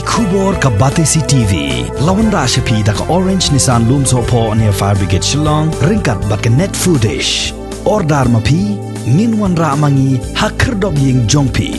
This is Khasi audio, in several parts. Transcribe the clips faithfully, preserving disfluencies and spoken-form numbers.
Khubor ka Batesi T V. La wanrah sha phi da ka Orange Nissan Lumsohphoh near Fire Brigade Shillong, ryngkat bad ka Net Foodish. Order ma phi, ngin wanrah ma ngi ha khyrdop ïing jong phi.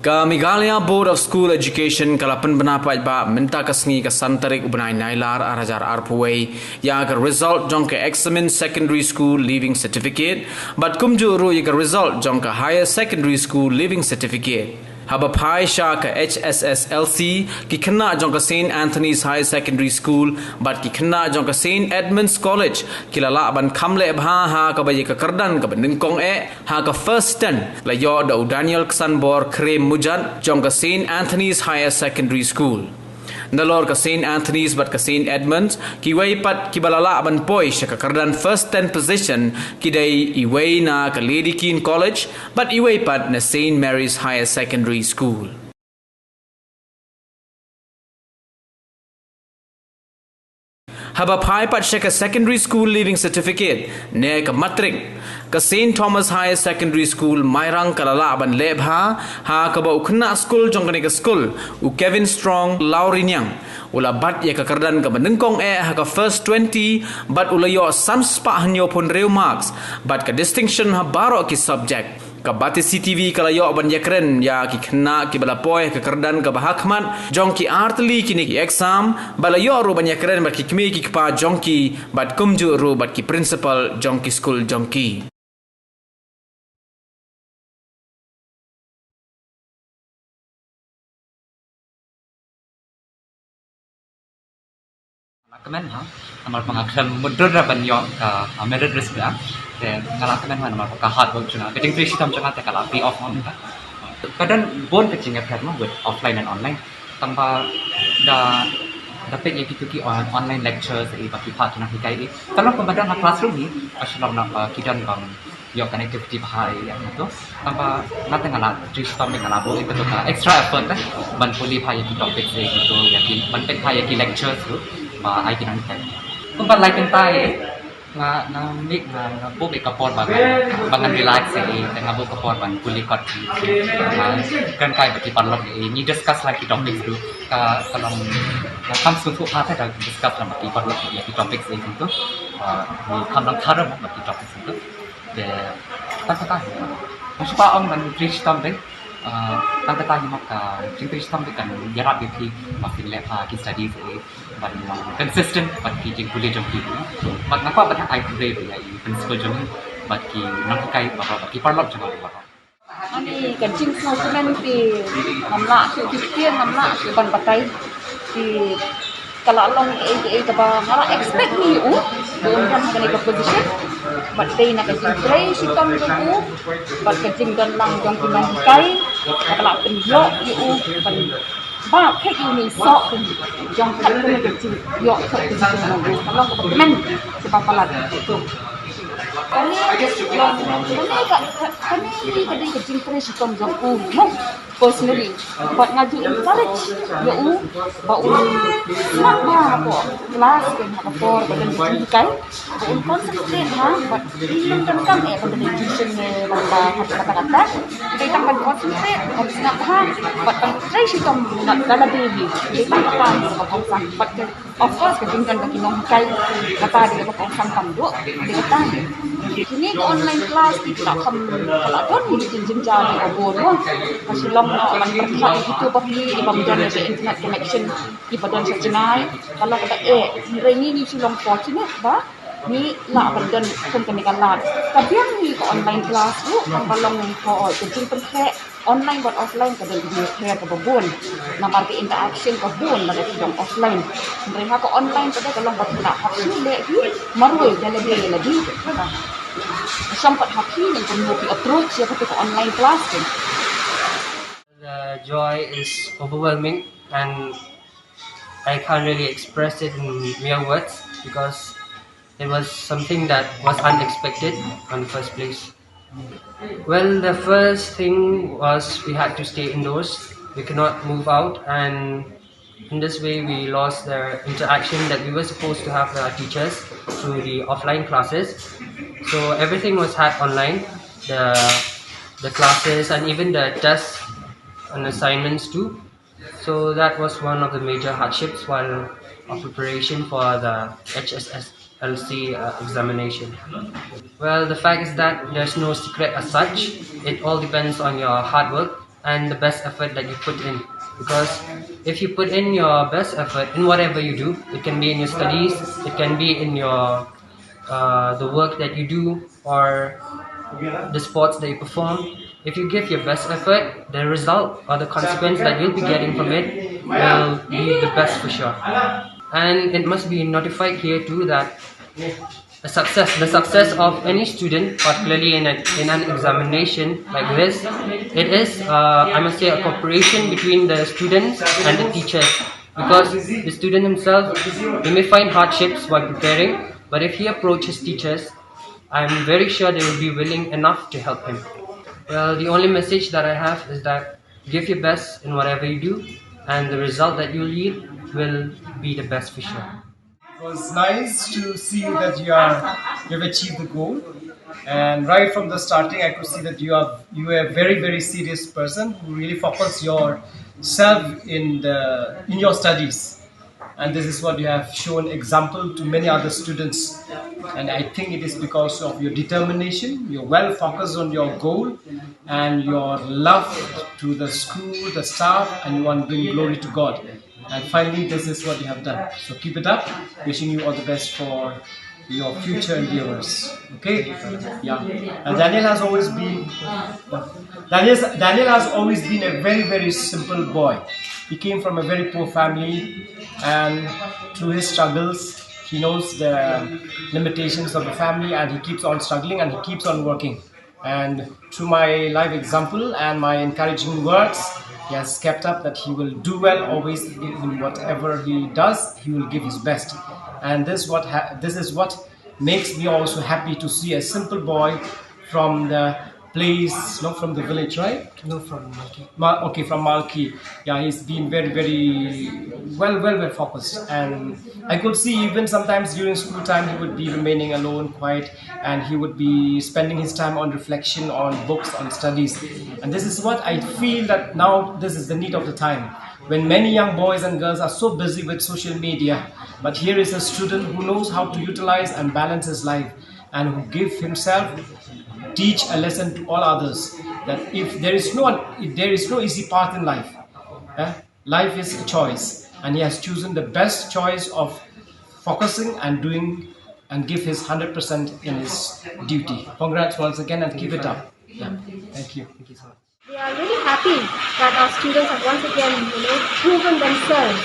Ka Meghalaya Board of School Education ka la pynbna paidbah mynta ka sngi ka san tarik u bnai Nailar ar hajar arphew wei ïa ka result jong ka Examined Secondary School Leaving Certificate bad kumjuh ruh ïa ka result jong ka Higher Secondary School Leaving Certificate. Haba phai sha ka H S S L C, ki khynnah jong ka Saint Anthony's Higher Secondary School bad ki khynnah jong ka Saint Edmund's College ki la lah ban kham leh bha ha kaba ïa ka kyrdan kaba nyngkong eh ha ka first ten la ïoh da u Daniel Ksanbor Khrem Mujat jong ka Saint Anthony's Higher Secondary School. Nalor ka Saint Anthony's bad ka Saint Edmund's, kiwei pat kiba la lah ban poi sha ka kyrdan first ten position ki dei iwei na ka Lady Keane College bad iwei pat na Saint Mary's Higher Secondary School. Haba phai pat sha ka Secondary School Leaving Certificate ne ka matrik, ka Saint Thomas Higher Secondary School Mairang ka la lah ban leh bha ha kaba u khynnah skul jong kane ka skul, u Kevin Strong Lawriniang, u la bat ïa ka kyrdan kaba nyngkong eh ha ka first twenty bad u la ïoh san spah hynñiewphew hynriew marks bad ka distinction ha baroh ki subject. Ka Batesi T V ka la ïoh ban ïakren ïa ki khynnah kiba la poi ha ka kyrdan kaba ha khmat jong ki artylli kine ki exam bad la ïoh ruh ban ïakren bad ki kmie ki kpa jong ki bad kumjuh ruh bad ki principal jong ki skul jong ki. Nga la kmen ha, namar ba nga khlem mutdur da ban ïoh ka, ah, merit list ba. Te nga la kmen ha namar ba ka hard work jong nga, ka jingtrei shitom jong nga te ka la pay off mo mynta. Ka don bun ka jingïapher mo with offline and online. Tang ba da, da peit ïa kitu ki on-, online lectures ïa ba ki phah ki nonghikai ïa. Ka long kumba don ha classroom hi, ka shu long na ba ki don bang ïoh connectivity bha ïa, ïa, ïa tu. Tang ba nga te nga la trei shitom, nga la buh ïa katu ka extra effort eh ban pule bha ïa ki topics ïa kitu, ïa ki, ban peit bha ïa ki lectures tu ba ai ki nonghikai. Kumba lai kynta ïa nga, nga mih, nga, nga buh ïa ka por ba ngan, ba ngan relax ïa, te nga buh ka por ban pule kot ïa, nga kren kai bad ki paralok ïa, ngi discuss lang ki topics tu. Ka, ka long, nga kham sngewthuh bha te da discuss lang bad ki paralok ïa ki topics ïa kitu. Ah, ngi kham long tharai bad ki topics ïa kitu. Te tang kata hi. Nga shu kwah ong ban trei shitom dei. Ah, tang kata hi mo ka jingtrei shitom dei kan ïarap ïa phi ba phin leh bha ki studies eh ban long consistent bad ki jingpule jong phi. Bad nga kwah ban ai khublei ïa i principal jong ngi bad ki nonghikai baroh bad ki paralok jong ngi baroh. Ani ka jingsngewkmen te ngam lah shuh, ki ktien ngam lah shuh ban batai. Te ka la long ei ei kaba nga la expect ïa u ba un don ha kane ka position. Bad dei na ka jingtrei shitom jong u bad ka jingdon lang jong ki nonghikai, ka la pynïoh ïa u ban ba phet ïa u nongsoh jong ka jingïoh position jong u. Ka long kaba kmen, kaba palat. Kane, kane ka, kane ka dei ka jingtrei shitom jong u, no, personally. Bad nga ju encourage ïa u ba un sngap bha hapoh class, hapoh por ba don ka jinghikai, ba un concentrate bha, bad ym donkam eh ban don tuition ne ban ba kata kata. Dei tang ban concentrate, ban sngap bha, bad ban trei shitom da lade hi. Dei tang kata hi kaba kongsan, bad ka Of course, ka jingdon ka ki nonghikai kata dei kaba kongsan tam dei kata. Kine ki online class ki la kham, ka la don ki jing jynjar kiba bun mo. Ka shu long noh ban pyrkhat ïa kito ba phi, kiba ym don ïa ka internet connection, kiba don sha jngai. Ka long kaba eh, hynrei ngi ngi shu long fortunate ba ngi lah ban don kum kane ka lad. Ka biang hi ka online class ruh, ka long, hooid, ka jingpynkheh online bad offline ka don ka jingïapher kaba bun. Namar ka interaction ka bun lada phi don offline. Hynrei ha ka online ka dei ka long ba phi lah hap shu leh hi marwei da lade lade. Ka shong pat ha phi ne kumno phi approach ïa kata ka online class te. The joy is overwhelming and I can't really express it in mere words because it was something that was unexpected in the first place. Well, the first thing was we had to stay indoors. We could not move out, and in this way, we lost the interaction that we were supposed to have with our teachers through the offline classes. So everything was had online. the the classes and even the tests and assignments too. So that was one of the major hardships while our preparation for the H S S L C uh, examination. Well, the fact is that there's no secret as such. It all depends on your hard work and the best effort that you put in. Because if you put in your best effort in whatever you do, it can be in your studies, it can be in your uh, the work that you do or the sports that you perform. If you give your best effort, the result or the consequence that you'll be getting from it will be the best for sure. And it must be notified here too that a success, the success of any student, particularly in, a, in an examination like this, it is, uh, I must say, a cooperation between the students and the teachers. Because the student himself, he may find hardships while preparing, but if he approaches teachers, I'm very sure they will be willing enough to help him. Well, the only message that I have is that give your best in whatever you do, and the result that you'll yield will be the best for sure. It was nice to see that you are you've achieved the goal, and right from the starting, I could see that you are you are a very very serious person who really focus yourself in the in your studies, and this is what you have shown example to many other students. And I think it is because of your determination, you're well focused on your goal, and your love to the school, the staff, and you want to bring glory to God. And finally, this is what you have done. So keep it up. Wishing you all the best for your future endeavors. Okay? Yeah. And Daniel has always been Daniel, Daniel has always been a very, very simple boy. He came from a very poor family, and through his struggles, he knows the limitations of the family, and he keeps on struggling and he keeps on working. And through my life example and my encouraging words, he has kept up that he will do well always in whatever he does. He will give his best, and this what ha- this is what makes me also happy to see a simple boy from the place, not from the village, right? No, from Malki. Ma- okay, from Malki. Yeah, he's been very, very well, well, well focused, and I could see even sometimes during school time he would be remaining alone, quiet, and he would be spending his time on reflection, on books, on studies. And this is what I feel that now this is the need of the time, when many young boys and girls are so busy with social media. But here is a student who knows how to utilize and balance his life, and who give himself, teach a lesson to all others, that if there is no if there is no easy path in life, eh, life is a choice, and he has chosen the best choice of focusing and doing and give his hundred percent in his duty. Congrats once again and keep it up. Yeah. Thank you. We are really happy that our students have once again, you know, proven themselves.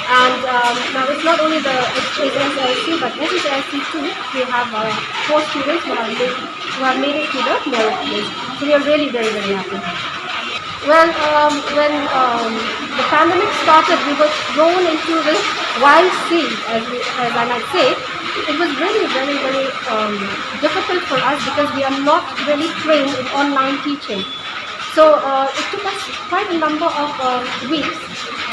And um, now it's not only the H S S L C but S S L C too. We have uh, four students who have made who have made it to the merit list. So we are really very very happy. Well, um, when um, the pandemic started, we were thrown into this wild sea, as we, as I might say. It was really very very um, difficult for us because we are not really trained in online teaching. So uh, it took us quite a number of uh, weeks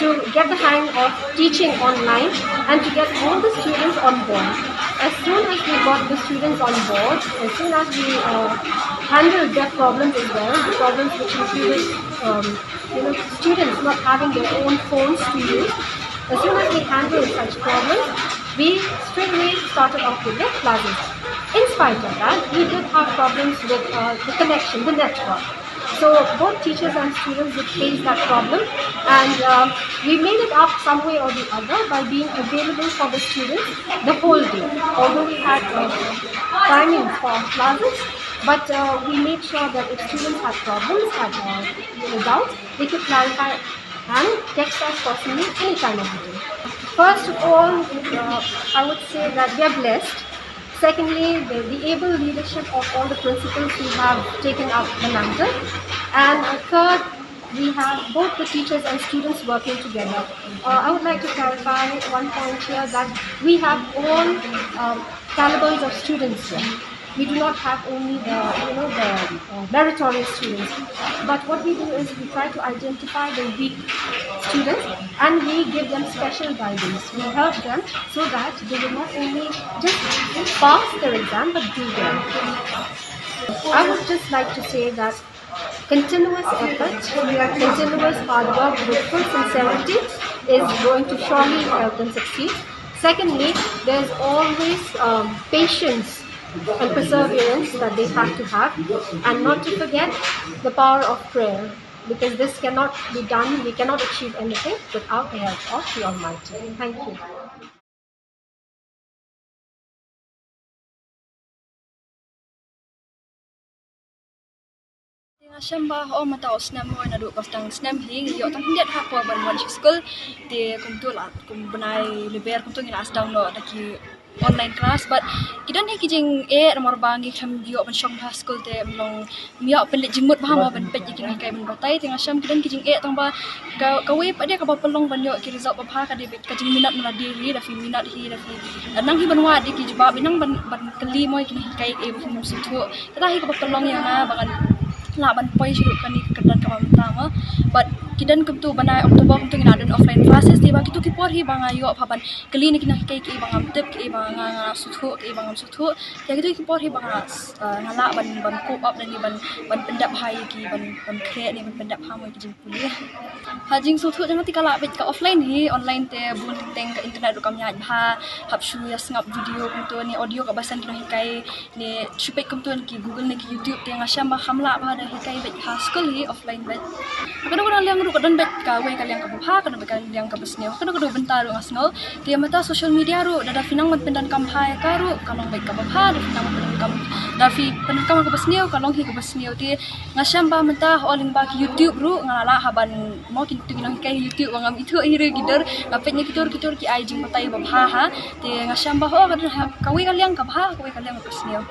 to get the hang of teaching online and to get all the students on board. As soon as we got the students on board, as soon as we uh, handled their problems as well, the problems which included um, you know, students not having their own phones to use, as soon as we handled such problems, we straight away started off with the classes. In spite of that, we did have problems with uh, the connection, the network. So both teachers and students did face that problem, and um, we made it up some way or the other by being available for the students the whole day. Although we had uh, timings for our classes, but uh, we made sure that if students had problems, had uh, you know, doubts, they could clarify and text us personally any time of the day. First of all, uh, I would say that we are blessed. Secondly, the, the able leadership of all the principals who have taken up the mantle. And uh, third, we have both the teachers and students working together. Uh, I would like to clarify one point here that we have all um, calibers of students here. We do not have only the you know the uh, meritorious students, but what we do is we try to identify the weak students and we give them special guidance. We help them so that they will not only just pass their exam but do well. I would just like to say that continuous effort, continuous hard work with full sincerity is going to surely help them succeed. Secondly, there's always um, patience and perseverance that they have to have, and not to forget the power of prayer, because this cannot be done, we cannot achieve anything without the help of the Almighty. Thank you. Te nga shem ba ho mynta u snem ho naduh ba sdang snem hi ngi ïoh tang khyndiat ha por ban wan sha skul. Te kumtu la kum bnai Lber kumtu ngi la sdang noh da ki online class, but ki don hi ki jingeh namar ba ngi khlem ïoh ban shong bha skul te ym long, ym ïoh pynleit jingmut bha mo ban peit ïa ki nonghikai ban batai. Te nga shem ki don ki jingeh tang ba ka, kawei pat de kaba pynlong ban ïoh ki result babha ka dei beit ka jingminot na lade hi, da phi minot hi, da phi nang hi ban wad ïa ki jubab, nang ban, ban kylli mo ïa ki nonghikai ïa ba kim sngewthuh. Kata hi kaba pynlong ïa nga ba ngan lah ban poi sha kane ka kyrdan kaba mynta mo. But ki don kumtu bnai October kumtu ngi la don offline classes, te ba kito ki por hi ba nga ïoh bha ban kylli na ki nonghikai kiei ba ngam tip, kiei ba nga, nga sngewthuh, kiei ba ngam sngewthuh. Te kito ki por hi ba nga, uh, nga lah ban, ban cope up ne ban, ban pyndep bha ïa ki, ban, ban khreh ne ban pyndep bha mo ïa ki jingpule. Ha jingsngewthuh jong nga te ka lah beit ka offline hi, online te bun teng ka internet ruh kam ïaid bha, hap shu ïa sngap video kumtu ne audio kaba send ki nonghikai ne shu peit kumtu ki Google ne ki YouTube. Te nga shem ba kham lah bha da hikai beit ha skul hi, offline beit. Kano kano liang ruh ka don beit kawei ka liang kaba bha, ka don beit ka liang kaba sniew. Kano kano bynta ruh nga sngew. Te mynta social media ruh da, da phi nang ban pyndonkam bha ïa ka ruh ka long beit kaba bha, da phi nang ban pyndonkam, da phi pyndonkam kaba sniew ka long hi kaba sniew. Te nga shem ba mynta ha lyngba ki YouTube ruh nga lah ha ban mo ki tu ki nonghikai YouTube ba ngam ithuh hi ruh ki dur, nga peit na ki tur ki tur ki ai jingbatai ba bha ha. Te nga shem ba ho ka don ha kawei ka liang kaba bha, kawei ka liang kaba sniew.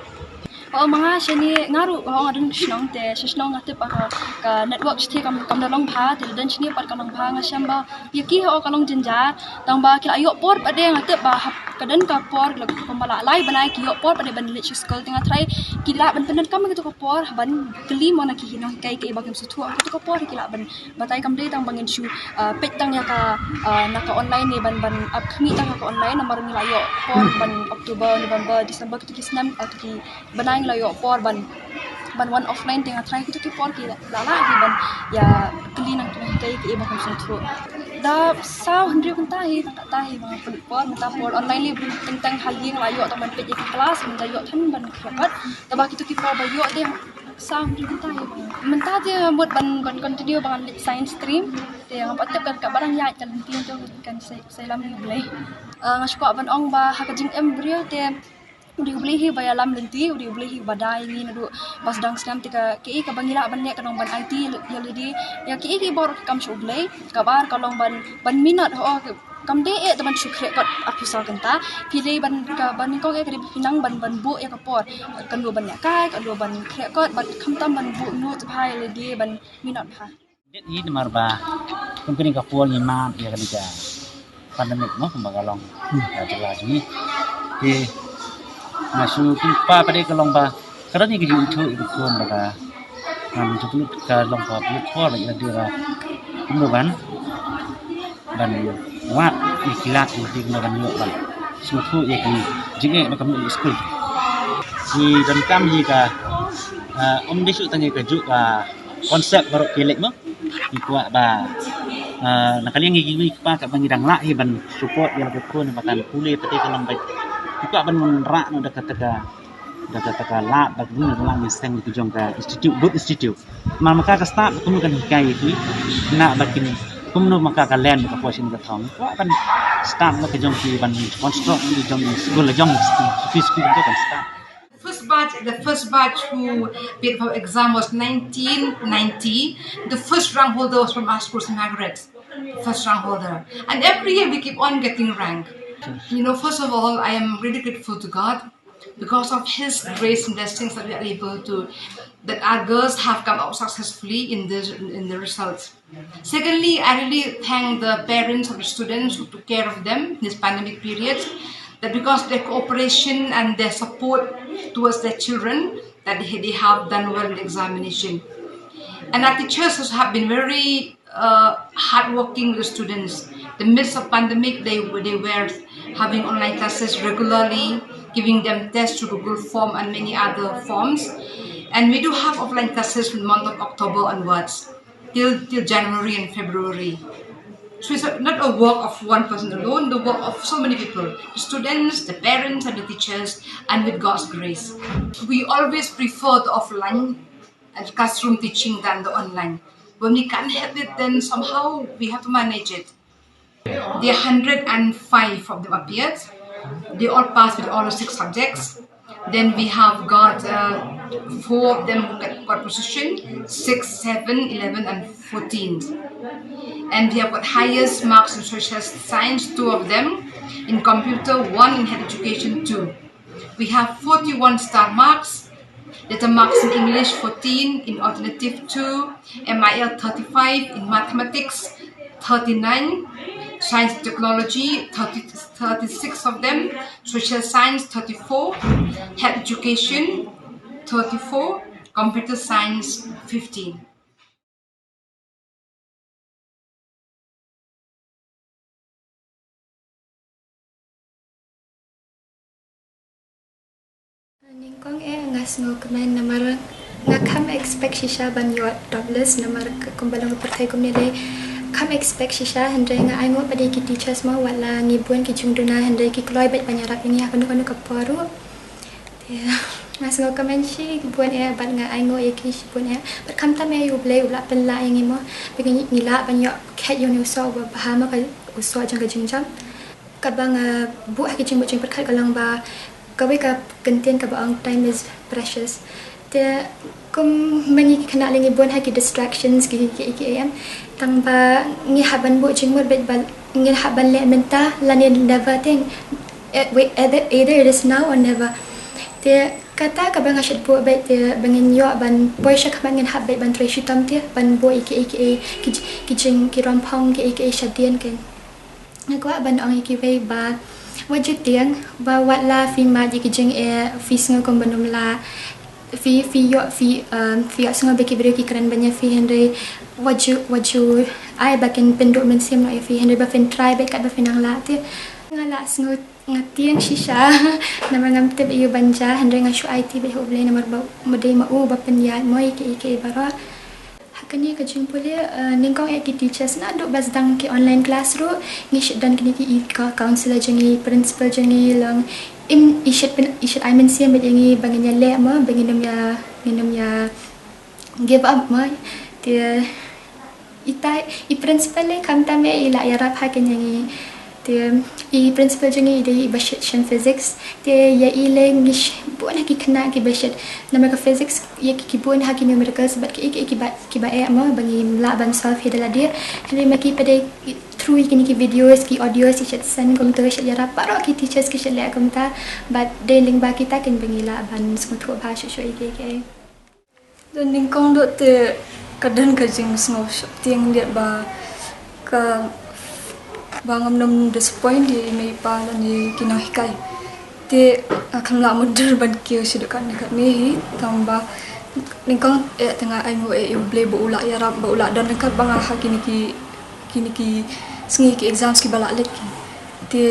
Oh, ma nga shane nga ruh, oh, nga don shnong te sha shnong nga tip ba ka, ka network shane kam, kam da long bha, te don shane pat ka long bha. Nga shem ba ïa ki, oh, ka long jynjar tang ba ki la ïoh por pat de, nga tip ba hap ka don ka por la kumba la lai bnai ki ïoh por pat de ban leit sha skul. Te nga trai ki lah ban pyndonkam kito ka por ban kylli mo na ki nonghikai kiei ba kim sngewthuh kito ka por, ki lah ban batai. Kam dei tang ba ngin shu, ah, peit tang ïa ka, ah, na ka online ne ban, ban ap khmih tang ïa ka online, namar ngi la ïoh por ban October, November, December, kito ki snem, ah, kito ki bnai ngi la ïoh por ban, ban wan offline. Te nga trai kito ki por ki la lah hi ban ïa kylli na ki nonghikai kiei ba kim sngewthuh. Da saw hynriew kynta hi, tang kata hi ba nga pynlut por, mynta por online lei bun teng teng ha ïing la ïoh tang ban peit ïa ki class, mynta ïoh than ban khreh pat. Te ba kito ki por ba ïoh te saw hynriew kynta hi ba nga. Mynta te mut ban, ban continue ba ngan leit science stream. Te nga pat tip ka, kaba dang ïaid ka lynti to kan sa, sa lam ïa U Blei. Ah, nga shu kwah ban ong ba ha ka jingim briew te u dei U Blei hi ba ïalam lynti, u dei U Blei hi ba dei ngi naduh ba sdang snem. Te ka, kiei kaba ngi lah ban leh ka long ban aiti ïa lade, ïa kiei kiei baroh ki kam sha U Blei. Kaba ar ka long ban, ban minot, ho, kam dei eh da ban shu khreh kot arphew saw kynta. Phi dei ban, ka ban nyngkong eh ka dei phi nang ban, ban buh ïa ka por, kan duh ban lehkai, kan duh ban khreh kot, bad khamtam ban buh notes bha ïa lade, ban minot bha. Dei hi namar ba kum kane ka por ngi mad ïa kane ka pandemic mo, kumba ka long ka jylla jong ngi. Te nga shu pynpaw pat de ka long ba ka don hi ka jingithuh ïa ka khun ba ka, ngam ju pynlut, ka long ka pynlut por ba ïa lade ba kumno ban, ban wad ïa ki lad ïa lade kumno ban ïoh ban sngewthuh ïa ki jingeh ba kam ïoh skul. Ki donkam hi ka, ah, ym dei shuh tang ïa ka juh ka concept baroh ki leit mo. Ngi kwah ba, ah, na ka liang ngi, ngi kwah kaba ngi dang lah hi ban support ïa la ka khun ba kan pule pat de ka long ba ngi kwah ban wanrah noh da kata ka, da kata ka lad ba kumno ba lah ngin seng ki jong ka institute, good institute. Namar ma ka ka start kumno kan hikai ïa ki, na ba kin kumno ma ka ka len ba ka poi sha ka thong. Kwah ban start na ka jong ki ban construct na ka jong ki skul, la jong ki skul, ki skul kan start. First batch, the first batch who appeared for exam was nineteen ninety. The first rank holder was from our school, Saint Margaret's. First rank holder. And every year we keep on getting rank. You know, first of all, I am really grateful to God because of His grace and blessings that we are able to, that our girls have come out successfully in the, in the results. Secondly, I really thank the parents of the students who took care of them in this pandemic period, that because their cooperation and their support towards their children, that they, they have done well in the examination. And our teachers also have been very, uh, hardworking with the students. The midst of pandemic, they, they were having online classes regularly. giving them tests through Google Form and many other forms. And we do have offline classes from the month of October onwards till, till January and February. So it's a, not a work of one person alone, the work of so many people, the students, the parents, and the teachers, and with God's grace. We always prefer the offline and classroom teaching than the online. When we can't help it, then somehow we have to manage it. The hundred and five of them appeared. They all passed with all the six subjects. Then we have got uh, four of them who got, got position, six, seven, eleven, and fourteen. And we have got highest marks in social science, two of them, in computer, one in health education, two. We have forty-one star marks, letter marks in English, fourteen, in alternative, two, M I L, thirty-five, in mathematics, thirty-nine, science technology, thirty, thirty-six of them, social science, thirty-four, health education, thirty-four, computer science, fifteen. Nyngkong eh nga sngewkmen namar nga kam expect shisha ban ïoh top list namar kumba long ka pyrthei kumne dei kam expect shisha hynrei nga ainguh pat ïa ki teachers mo wat la ngi bun ki jingduna hynrei ki kloi bad ban ïarap ïa ngi ha kano kano ka por ruh. Te nga sngewkmen shibun eh bad nga ainguh ïa ki shibun eh bad khamtam eh ïa U Blei u la pynlah ïa ngi mo ba ngi lah ban ïoh khet ïa une u soh uba bha mo ka u soh jong ka jingjam. Kaba nga buh ha ki jingbuh jingpyrkhat ka long ba kawei ka kyntien kaba ong time is precious. Te kumba ngi khynnah lei ngi bun ha ki distractions ki ki ki em tang ba ngi hap ban buh jingmut bad ba ngi hap ban leh mynta lane never te either, either it is now or never. Te kata kaba nga shait buh bad te ba ngin ïoh ban poi sha khmat ngin hap bad ban trei shitom te ban buh ïa ki ki ki jing ki romphong ki ki shadien ken. Nga kwah ban ong ïa kiwei ba wat ju tieng ba wat la phi mad ïa ki jingeh phi sngew kum ba nym lah phi phi ïoh phi um, phi ïoh sngew ba ki briew ki kren ban ïa phi hynrei wat ju wat ju ai ba kin pynduh mynsiem noh ïa phi hynrei ba phin try bad kat ba phin nang lah te nga lah sngew nga tieng shisha namar ngam tip ïa u ban ja hynrei nga shu aiti bad ha U Blei namar ba ma dei ma u ba pynïaid mo ïa ki ïa ki baroh. Ha kane ka jingpule nyngkong eh ki teachers naduh ba sdang ki online class ruh ngi shait don kine ki counselor jong ngi principal jong ngi long im i shait pyn i shait ai mynsiem bad ïa ngi ba ngin ïa leh mo ba ngin ym ïa ngin ym ïa give up mo. Te ita i principal lei khamtam eh i la ïarap ha kane ïa ngi. Te i principal jong ngi i dei iba shait shem physics. Te ïa i lei ngi shait bun ha ki khynnah kiba shait namar ka physics ïa ki bun ha ki numericals bad ki ki kiba kiba eh mo ba ngim lah ban solve hi da lade. Hynrei ma ki pat dei through ïa kine ki videos ki audios i shait send kumta shait ïarap baroh ki teachers ki shait leh kumta bad dei lyngba kita kin ba ngi lah ban sngewthuh bha shuh shuh ïa ki. Don nyngkong doh te ka don ka jingsngew sheptieng leh ba ka ba ngam nym disappoint ïa i mei i pa lane ki nonghikai. Te nga khlem lah mutdur ban kiew shaduh katne katne hi tang ba nyngkong eh te nga ainguh eh ïa U Blei ba u lah ïarap ba u lah don ryngkat ba nga ha kine ki kine ki sngi ki exams kiba lah leit ki. Te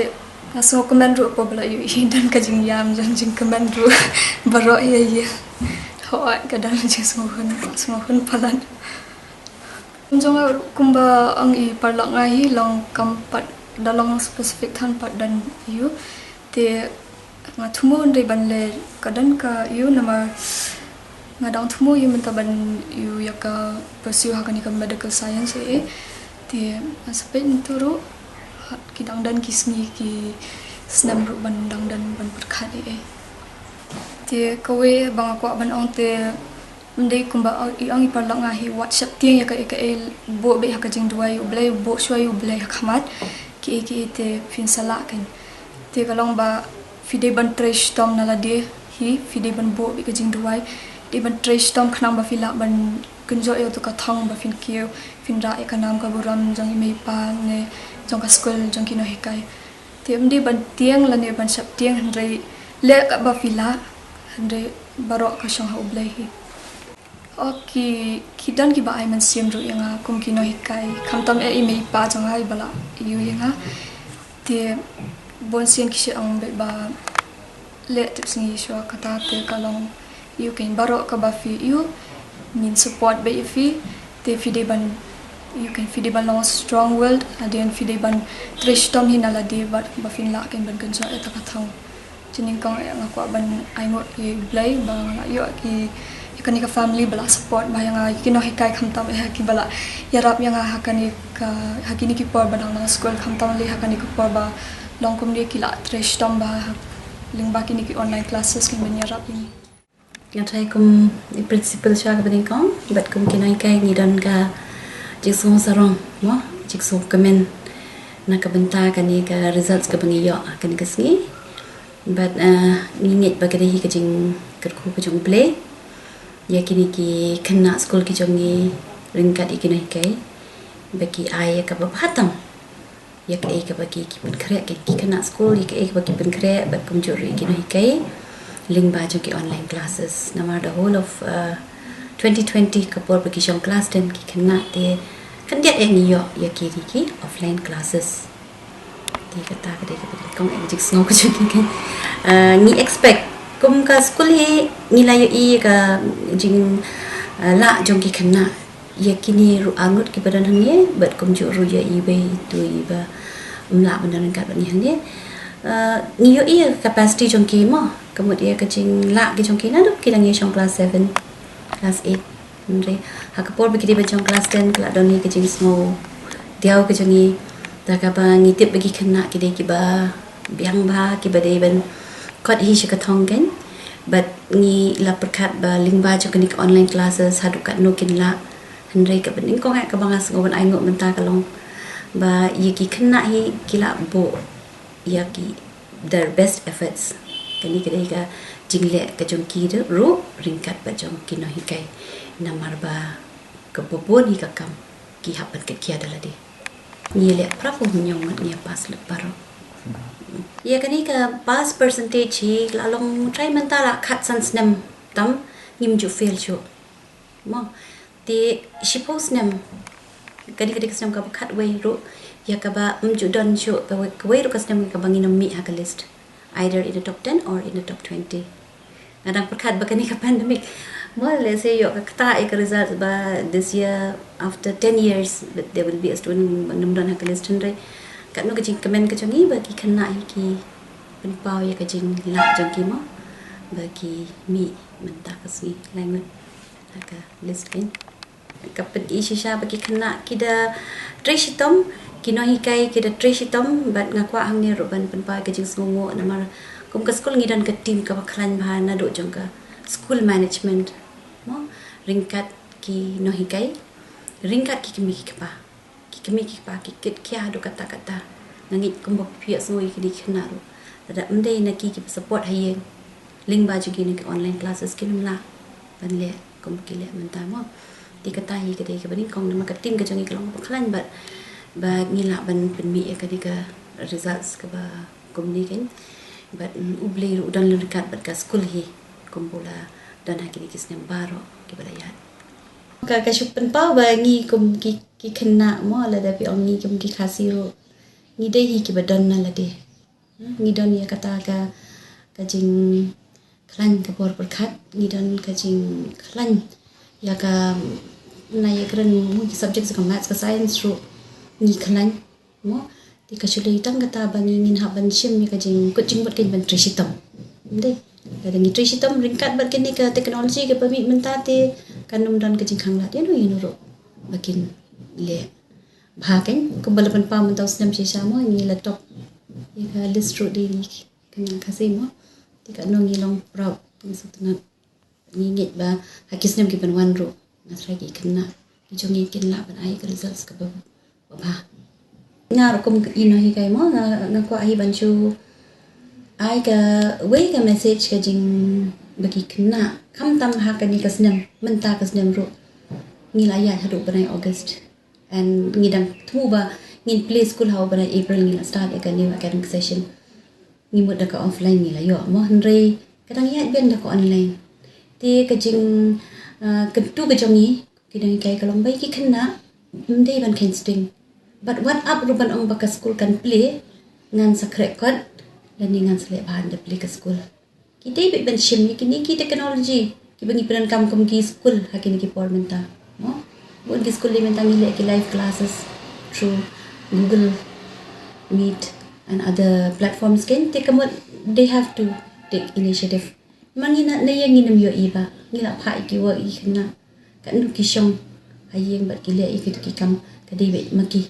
nga sngewkmen ruh ba la ïohi don ka jingïam jong jingkmen ruh baroh ïa ïa. Hooid ka don jingsngewhun sngewhun palat. Jong nga ruh kumba ong i paralok nga hi long kam pat da long specific than pat don ïa u. Te nga thmu hynrei ban leh ka don ka ïa u namar nga dang thmu ïa u mynta ban ïa u ïa ka pursue ha kane ka medical science eh. Te nga sa peit ntu ruh ki dang don ki sngi ki snem ruh ban dang don ban pyrkhat eh. Te kawei ba nga kwah ban ong te ym dei kumba i ong i paralok nga hi wat sheptieng ïa ka ïa ka eh buh beit ha ka jingduwai U Blei buh shuwa U Blei ha khmat ki eh ki eh te phin sa lah kan. Te ka long ba phi dei ban trei shitom na lade hi phi dei ban buh beit ka jingduwai dei ban trei shitom khnang ba phi lah ban kynjoh ïa uto ka thong ba phin kiew phin rah ïa ka nam ka burom jong i mei i pa ne jong ka skul jong ki nonghikai. Te ym dei ban tieng lane ban sheptieng hynrei leh katba phi lah hynrei baroh ka shong ha U Blei hi. Oh ki ki don kiba ai mynsiem ruh ïa nga kum ki nonghikai khamtam eh i mei i pa jong nga iba la ïoh ïa nga. Te bun sien ki shait ong beit ba Leh tip sngi shuwa kata te ka long ïa u keiñ baroh kaba phi ïa u ngin support beit ïa phi te phi dei ban ïa u keiñ phi dei ban long strong willed hadien phi dei ban trei shitom hi na lade bad ba phin lah keiñ ban kynjah ïa ta ka thaw. Jingnyngkong eh nga kwah ban ai nguh ïa u Blei ba nga la ïoh ki ïa kane ka family ba la support ba ïa nga ïa ki nonghikai khamtam eh ki ba la ïarap ïa nga ha kane ka ha kine ki por ba dang long skul khamtam lei ha kane ka por ba long kumne ki la trei shitom ba ha lyngba kine ki online classes ki ban ïarap ïa ngi. Nga trai kum i principal sha ka banyngkong bad kum ki nonghikai ngi don ka jingsngew sarong mo jingsngew kmen na ka bynta kane ka results kaba ngi ïoh kane ka sngi. Bad uh, ngi ngeit ba ka dei hi ka jingkyrkhu ka jong U Blei ïa kine ki khynnah skul ki jong ngi ryngkat ïa ki nonghikai ba ki ai ïa kaba bha tam. Ïa kaei kaba ki ki pynkhreh ki ki khynnah skul ïa kaei kaba ki pynkhreh bad kumjuh ruh ïa ki nonghikai lyngba jong ki online classes namar the whole of uh, twenty twenty ka por ba ki shong class ten ki khynnah te khyndiat eh ngi ïoh ïa ki ri ki offline classes. Te kata ka dei kaba dei kong eh jingsngew ka jong ki kan uh, ngi expect kum ka skul hi ngi la ïohi ka jing uh, lah jong ki khynnah ïa kine ruh arngut kiba don hangne bad kumjuh ruh ïa iwei tu iba ym lah ban don ryngkat bad ngi hangne. Uh, ngi ïohi ïa ka capacity jong ki mo ka mut ïa ka jinglah ki jong ki naduh ki dang ïa shong class seven class eight. Hynrei ha ka por ba ki dei ban shong class ten ka la don ïa ka jingsngew diaw ka jong ngi da kaba ngi tip ba ki khynnah ki dei kiba biang bha kiba dei ban kot hi sha ka thong keiñ. Bad ngi la pyrkhat ba lyngba jong kane ka online classes haduh katno kin lah. Hynrei kaba nyngkong eh kaba nga sngew ban ai nguh mynta ka long ba ïa ki khynnah hi ki la buh ïa ki their best efforts. Kane ka dei ka jingleh ka jong ki ruh ryngkat bad jong ki nonghikai namar ba kaba bun hi ka kam ki hap ban kit khia da lade. Ngi leh prap u hynñiew ngut ngi pass lut baroh. Ïa kane ka pass percentage hi la long trai mynta la khatsan snem tam ngim ju fail shuh. Mo te shiphew snem kane ka dei ka snem kaba khatwei ruh ïa kaba ym ju don shuh kawei kawei ruh ka snem kaba ngin ym mih ha ka list either in the top ten or in the top twenty. Nga dang pyrkhat ba kane ka pandemic mo lehse ïoh ka ktah ïa ka result ba this year after ten years but there will be a student ba nym don ha ka list hynrei katno ka jingkmen ka jong ngi ba ki khynnah hi ki pynpaw ïa ka jinglah jong ki mo ba ki mih mynta ka sngi lai ngut ha ka list keiñ. Ka pyni shisha ba ki khynnah ki da trei shitom ki nonghikai ki da trei shitom bad nga kwah hangne ruh ban pynpaw ka jingsngewnguh namar kum ka skul ngi don ka team kaba khlaiñ bha naduh jong ka school management mo ryngkat ki nonghikai ryngkat ki kmie ki kpa ki kmie ki kpa ki kit khia haduh katta katta. Nga ngeit kumba phi ïohsngew ïa kine ki khynnah ruh lada ym dei na ki ki support ha ïing lyngba jong kine ki online classes kin ym lah ban leh kum ki leh mynta mo. Te kata hi ka dei kaba nyngkong namar ka team ka jong ngi ka long kaba khlaiñ bad ba ngi lah ban pynmih ïa kane ka results kaba kumne keiñ. Bad mm, U Blei ruh u don lynrkhat bad ka skul hi kumba u la don ha kine ki snem baroh kiba la ïaid. Ka ka shu pynpaw ba ngi kum ki ki khynnah mo lada phi ong ngi kum ki Khasi ruh ngi dei hi kiba don na lade. Ngi don ïa kata ka ka jingkhlaiñ ka bor pyrkhat ngi don ka jingkhlaiñ ïa ka na ïa kren mo ki subject ka maths ka science ruh ngi khlaiñ mo. Te ka shu dei tang kata ba ngi ngin hap ban shim ïa ka jingkut jingmut keiñ ban trei shitom. Ym dei lada ngi trei shitom ryngkat bad kane ka technology kaba mih mynta te kan ym don ka jingkhang lad ïano ïano ruh ba kin leh bha keiñ kumba la pynpaw mynta u snem shisha mo ngi la top ïa ka list ruh dei ngi khynnah Khasi mo. Te katno ngi long proud ngi sngewtynnat. Ngi ngeit ba ha ki snem ki ban wan ruh nga trai ki khynnah ki jong ngi kin lah ban ai ka results kaba bha. Nga ruh kum i nonghikai mo nga nga kwah hi ban shu ai kawei ka message ka jing ba ki khynnah khamtam ha kane ka snem mynta ka snem ruh ngi la ïaid haduh bnai August. And ngi dang thmu ba ngin plie skul ha u bnai April ngi la start ïa ka new academic session. Ngi mut da ka offline ngi la ïoh mo hynrei ka dang ïaid biang da ka online. Te ka jing uh, kyntu ka jong ngi ki dang kai ka long ba ki khynnah ym dei ban kheiñ sting. Bad wat ap ruh ban ong ba ka skul kan plie ngan sa khreh kot lane ngan sa leh bha da plie ka skul. Ki dei beit ban shim ïa kine ki technology kiba ngi pyndonkam kum ki skul ha kine ki por mynta. No? Bun ki skul mynta ngi leh ki live classes through Google Meet and other platforms, kan te ka mut they have to take initiative. Ma ngi na, na ïa ngi nym ïohi ba ngi la phah ïa ki work ïa ki khynnah. Katno ki shong ha ïing bad ki leh ïa kito ki kam, ka dei beit ma ki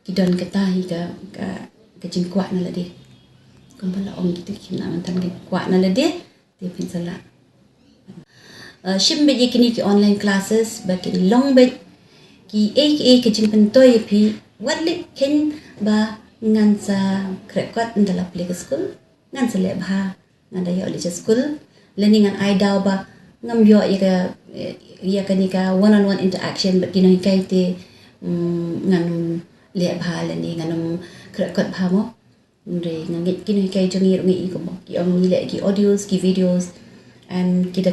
ki don kata hi ka, ka, ka jingkwah na lade. Kumba la ong, kito ki khynnah mynta ki kwah na lade, te phin sa lah. Uh, shim beit ïa kine ki online classes ba kin long beit kiei kiei ka jingpyntoi ïa phi, wat leh khein ba ngan sa khreh kot ynda la plie ka skul, ngan sa leh bha, ngan da ïoh leit sha skul, lane ngan ai daw ba ngam ïoh ïa ka, ïa kane ka one on one interaction bad ki nonghikai te, mm, ngan ym leh bha lane ngan ym khreh kot bha mo. Hynrei nga ngeit ki nonghikai jong ngi ruh ngi i kumba ki ong, ngi leh ki audios, ki videos, and ki da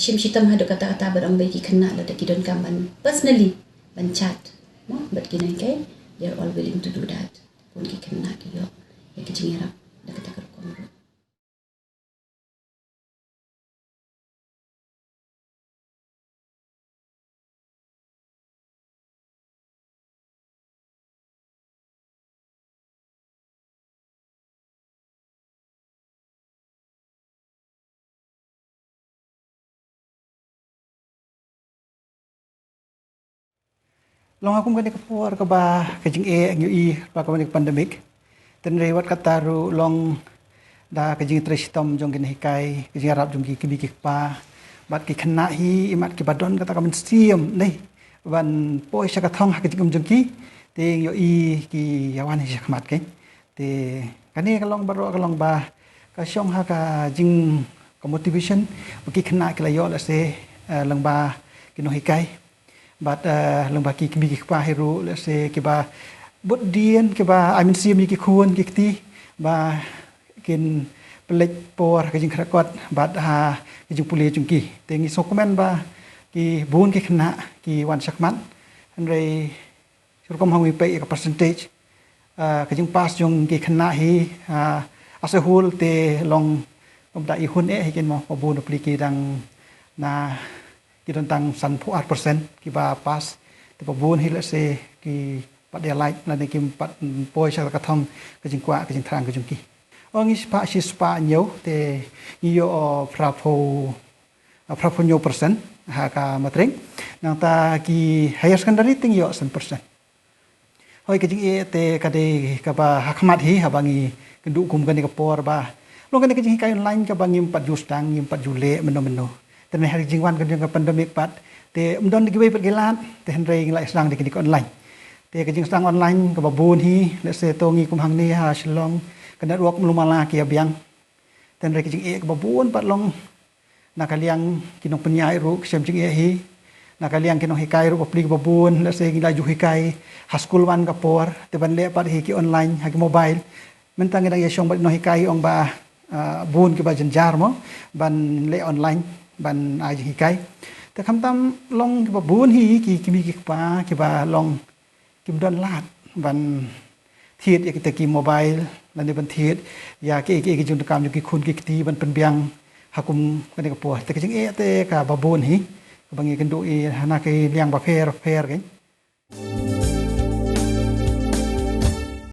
shim shitom haduh katta katta bad ong ba ki khynnah lada ki donkam ban personally ban chat mo bad ki nonghikai, they are all willing to do that. Bun ki khynnah ki ïoh ïa ki jingïarap da kata ka rukom ruh. Long ha kum kane ka por kaba ka jingeh ngi ïohi ba kaba ne ka pandemic. Hynrei wat kata ruh long da ka jingtrei shitom jong ki nonghikai, ka jingïarap jong ki kmie ki kpa bad ki khynnah hi, imat kiba don kata ka mynsiem ne ban poi sha ka thong ha ka jingim jong ki, te ngi ïohi ki ïa wan hi shakhmat, kan. Te kane ka long baroh ka long ba ka shong ha ka jing, ka motivation ba ki khynnah ki la ïoh, let's say, eh, lyngba ki nonghikai bad, eh, lyngba ki kmie ki kpa hi ruh, let's say, kiba bud dien, kiba ai mynsiem ïa ki khun ki kti ba kin pynleit por ha ka jingkhreh kot bad ha ka jingpule jong ki. Te ngi sngewkmen ba ki bun ki khynnah ki wan shakhmat. Hynrei shu rukom ha ngi peit ïa ka percentage, ah, ka jingpass jong ki khynnah hi, ah, as a whole te long kumta i hun eh hi, kin mo, ba bun u pli ki dang na, ki don tang sanphew ar percent kiba pass. Te ba bun hi, let's say, ki pat ïa lait lane kim pat poi sha ka thong ka jingkwah ka jingthrang ka jong ki. Ong ngi spah, shi spah hynñiew te ngi ïoh, oh, phraphew, ah, phraphew hynñiew percent ha ka matric. Nangta ki higher secondary te ngi ïoh san percent. Hoi, ka jingeh te ka dei kaba ha khmat hi haba ngi kynduh kum kane ka por ba long kane ka jinghikai online kaba ngim pat ju sdang, ngim pat ju leh mynno mynno. Te ne ha ka jingwan ka jong ka pandemic pat te ym don kiwei pat ki lad, te hynrei ngi la sdang da kine ki online. Te ka jingsdang online kaba bun hi, let's say, to ngi kum hangne ha Shillong, ka network mlu mala ki ïa biang. Te hynrei ka jingeh kaba bun pat long na ka liang ki nongpynïaid ruh ki shem jingeh hi. Na ka liang ki nonghikai ruh bapli kiba bun, let's say, ngi la ju hikai ha skul wan ka por, te ban leh pat hi ki online ha ki mobile. Mynta ngi dang ïa shong bad nonghikai, ong ba, ah, bun kiba jynjar mo ban leh online ban ai jinghikai. Te khamtam long kiba bun hi ki kmie ki kpa kiba long kim don lad ban thied ïa kita ki mobile lane ban thied ïa ki, ki, ki jingdonkam jong ki khun ki kti ban pynbiang ha kum kane ka por. Te ka jingeh te kaba bun hi kaba ngi kynduh ïa na ki liang bapher bapher, kan.